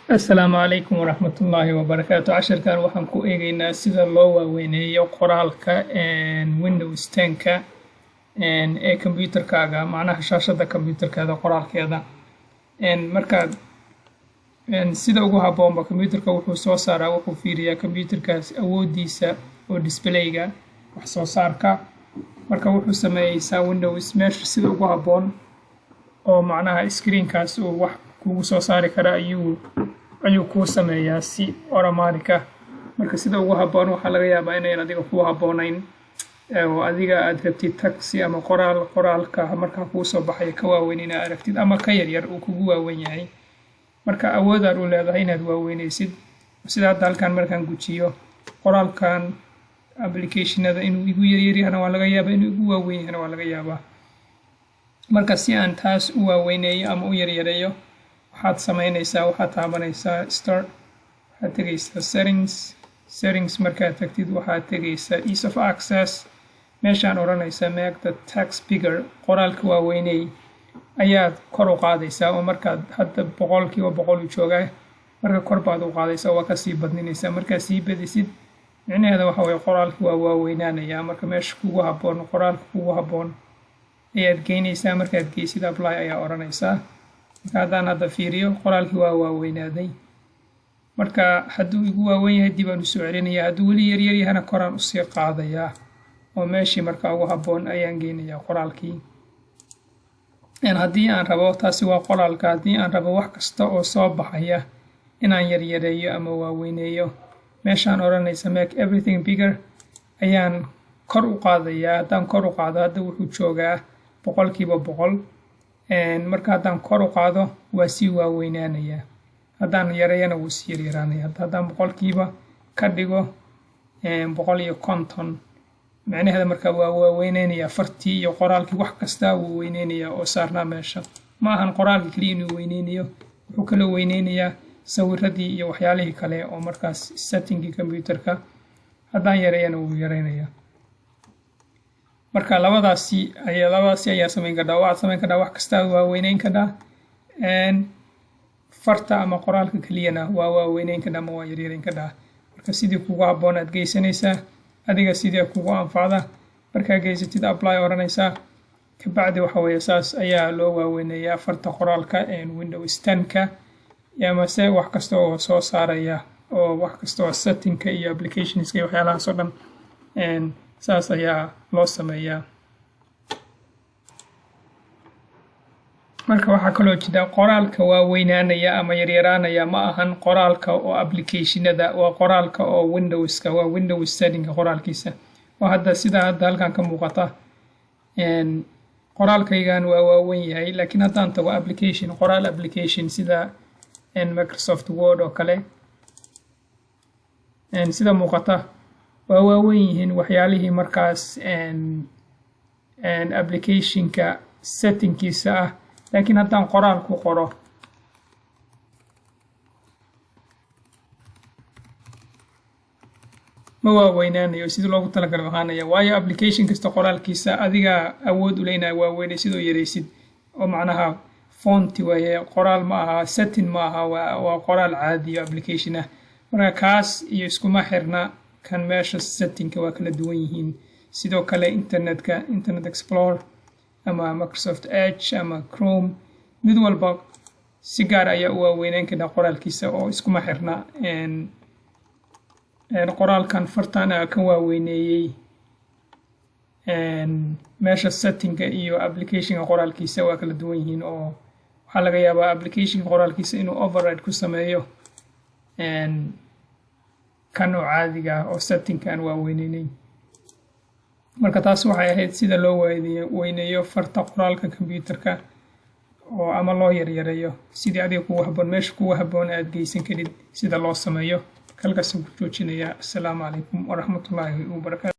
Asalaamu calaykum waraxmatullaahi wabarakaatu. Casharkan waxaan ku eegaynaa sida loo waaweyneeyo qoraalka Windows 10-ka ee computerkaaga, macnaha shaashadda computerkaada qoraalkeeda. Markaad sida ugu habboonba computerka wuxuu soo saaraa, wuxuu fiiriyaa computerkaas awooddiisa oo displayga wax soo saarka. Marka wuxuu sameeyeysaa Windows meesha sida ugu habboon oo macnaha screenkaas uu wax kugu soo saari kara ayuu kuu sameeyaa si automatic ah. Marka sida ugu habboon waxaa laga yaabaa inayn adiga kuu habboonayn, oo adiga aad rabtid text ama qoraal, qoraalka markaa kuu soo baxaya ka waaweyn inaad aragtid ama ka yaryar uu kugu waaweyn yahay. Marka awoodaad u leedahay inaad waaweyneysid. Sida hadda halkan markaan gujiyo, qoraalkan applicationada inuu igu yaryar yahana waa laga yaabaa, inuu igu waaweyn yahana waa laga yaabaa. Marka si aan taas u waaweyneeyo ama u yaryareeyo, waxaad sameynaysaa, waxaad taabanaysaa Start, waxaad tegaysaa Settings. Settings markaad tagtid, waxaad tegaysaa Ease of Access. Meeshaan odhanaysaa "Make the text bigger", qoraalka waaweyney, ayaad kor u qaadaysaa. Oo markaad hadda 100% u joogaa, marka kor baad u qaadaysaa, waa kasii badninaysaa. Markaad sii badisid, micnaheeda waxa weye qoraalka waa waaweynaanayaa. Marka meesha kugu habboon, qoraalka kugu habboon ayaad geynaysaa. Markaad geysid, Apply ayaa odhanaysaa. Marka haddaan hadda fiiriyo, qoraalkii waa waaweynaaday. Marka hadduu igu waaweyn yahay, dib aan usoo celinaya. Hadduu weli yaryar yahana, koraan usii qaadayaa oo meeshii marka ugu habboon ayaan geynayaa qoraalkii. Haddii aan rabo, taasi waa qoraalka. Haddii aan rabo wax kasta oo soo baxaya inaan yaryareeyo ama waaweyneeyo, meeshaan odhanaysa "Make everything bigger" ayaan kor u qaadayaa. Haddaan kor u qaado, hadda wuxuu joogaa 100%. Marka haddaan kor u qaado, waa sii waaweynaanayaa. Haddaan yareeyana, wuu sii yaryaraanaya. Haddaan boqolkiiba ka dhigo 150, micnaheeda marka waa waaweyneynaya fartii iyo qoraalkii, wax kasta wuu weyneynayaa oo saarnaa meesha. Ma ahan qoraalkii keliya inuu weyneynayo, wuxuu kaloo weyneynayaa sawiradii iyo waxyaalihii kale oo markaas settingkii computerka. Haddaan yareeyana, wuu yareynayaa. Marka labadaasi ayaa samayn kardhaa. Waxaad samayn kardhaa wax kasta waa weyneyn kardhaa, farta ama qoraalka keliyana waa waaweyneyn kardhaa ama waa yaryareyn kardhaa. Marka sidii kugu habboon aad geysanaysaa, adiga sidii kugu anfacda. Markaa geysatid, Apply odhanaysaa. Kabacdi waxa weeye saas ayaa loo waaweyneeyaa farta qoraalka Windows 10-ka amase wax kasta oo soo saaraya oo wax kasta oo settingka iyo applicationska iyo waxyaalahaas oo dhan saas ayaa loo sameeyaa. Marka waxaa kaloo jira, qoraalka waa weynaanaya ama yaryaraanaya ma ahan qoraalka oo applicationada, waa qoraalka oo Windowska, waa Windows settingka qoraalkiisa. Oo hadda sida hadda halkan ka muuqata, qoraalkaygan waa waaweyn yahay, laakiin haddaan tago application, qoraal application sida Microsoft Word oo kale, sida muuqata waa waaweyn yihiin waxyaalihii markaas applicationka settingkiisa ah. Laakiin haddaan qoraal ku qoro, ma waaweynaanayo, sidii loogu talagalay ahaanaya, waayo application kasta qoraalkiisa adiga awood u leynaya waaweynay sidoo yaraysid, oo macnaha font waaye, qoraal ma aha, setting ma aha, waa qoraal caadiyo application ah. Marka kaas iyo iskuma xirna kan meesha settingka, waa kala duwan yihiin. Sidoo kale internetka, Internet Explorer ama Microsoft Edge ama Chrome, mid walba si gaar ayaa u waaweyneyn kartaa qoraalkiisa, oo iskuma xirna. Qoraalkan fartan a kan waaweyneeyey meesha settingka iyo applicationka qoraalkiisa waa kala duwan yihiin, oo waxaa laga yaabaa applicationka qoraalkiisa inuu override ku sameeyo kan oo caadiga ah oo settingka aan waaweyneyney. Marka taas waxay ahayd sida loo weyneeyo farta qoraalka computerka oo ama loo yaryareeyo, sidii adiga kugu habboon, meesha kugu habboon aad geysan karid sida loo sameeyo. Halkaasaan ku joojinayaa. Assalaamu calaykum waraxmatullaahi wabarakaatu.